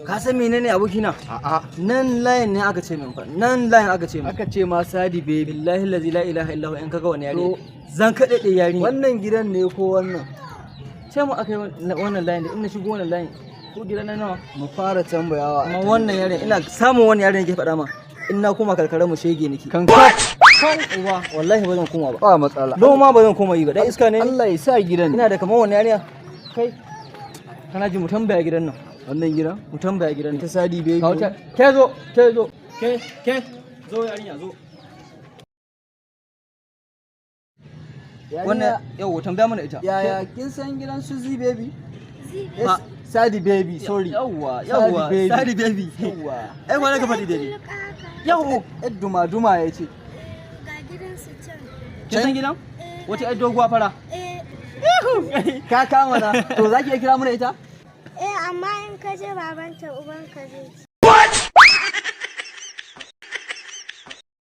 Ka san menene, abokina? A'a. Nan layin ne aka ce min fa. Nan layin aka ce min. Aka ce ma Sadi Baby. Billahi allazi la ilaha illa huwa, in kaga wani yare. To- Zan kaɗe ɗe yarinya. Wannan gidan ne ko wannan? Ce mu aka yi wannan layin da in na shigo wannan layin. Ko gidan na nawa? Mu fara tambayawa. Amma wannan yaren, ina samun wani yaren ke faɗa ma. In na koma karkarar mu, shege nake. Kan ka. Kan uba, wallahi ba zan koma ba. Ba matsala. Noma ba zan koma yi ba. Dan iska ne. Allah ya sa gidan. Ina da kamar wani yarinya. Kai. Kana ji, mu tambaya gidan nan. Wannan gidan? Mu tambaya gidan nan. Ta Sadi Baby. Kawo ta. Ke zo, ke zo. Ke, ke. Zo yarinya, zo. Wannan yau tambaya mana ita. Yaya, kin san gidan su Z Baby? Ba- Sadi Baby, sorry. Yawwa, yawwa, Sadi Baby. Sadi Baby. Yawwa. Ai kwana ka faɗi daidai. Yawwa. Yar duma duma ya ce. Ga gidansu can. Kin san gidan? Wata ƴar doguwa fara. Eh, Ka kama na. To, za ki iya kira mana ita? eh, amma in ka je babanta, ubanka zai ci.